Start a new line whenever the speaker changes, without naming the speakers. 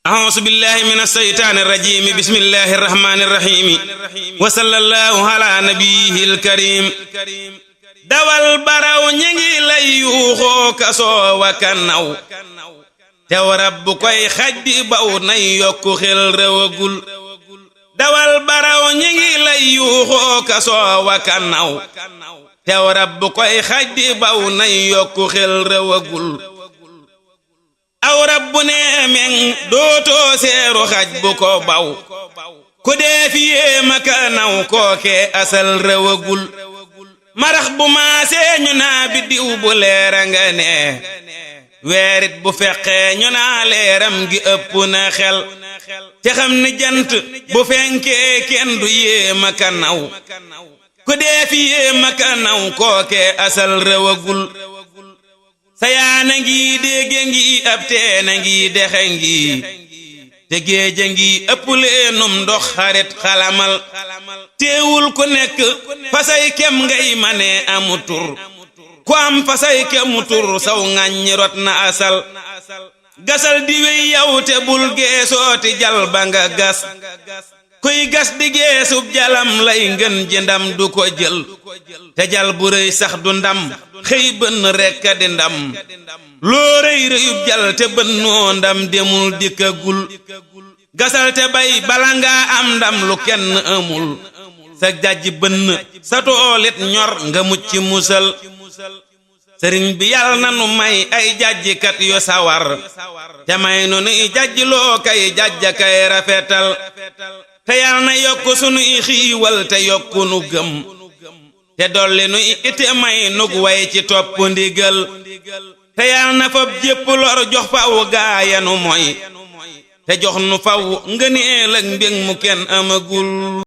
أعوذ بالله من الشيطان الرجيم بسم الله الرحمن الرحيم وصلى الله على نبيه الكريم dawal baraw ñi ngi lay yuuxoo kasoo wa kanaw tew rabbu koy xaj di baw nay yokku xel rewagul dawal baraw ñi ngi lay yuuxoo kasoo wa kanaw tew rabbu koy xaj di baw nay yokku xel rewagul aw rabbu nee meŋ dootoo seeru xaj bu ko baw ku dee fi yéema kanaw kooke asal rewagul marax bu maasee ñu naa biddiw bu leera nga nee weerit bu feqee ñu naa leeram gi ëpp na xel te xam ni jant bu fenkee kenn du yéema kanaw ku dee fi yéema kanaw kooke asal rewagul sayaana ngi dégge ngi ab teena ngi dexe ngi te géeja ngi ëpp leenum ndox xarit xalamal teewul ku nekk fasay kem ngay mane amu tur ku am fasay kemu tur saw ŋàññi rot na asal gasal di wey yow te bul geesooti jal ba nga gas kuy gas di geesub jalam lay ngën ji ndam du ko jël te jal bu rëy sax du ndam xëy bënn rekk di ndam loo rëy rëyub jal te bënnoo ndam demul dikkagul gasal te bay bala ngaa am ndam lu kenn amul sa jajj bënn sa toolit ñor nga mucc musal sëriñ bi yàlla na nu may ay jajjikat yu sawar te may nu nuy jajj loo kay jajja kay rafetal te yàlla na yokk sunuy xiiwal te yokku nu gëm te dolli nuy ite may nug way ci topp ndigal te yàlla na fab jépp lor jox faw gaayanu moy te jox nu faw ngëneel ak mbég mu kenn amagul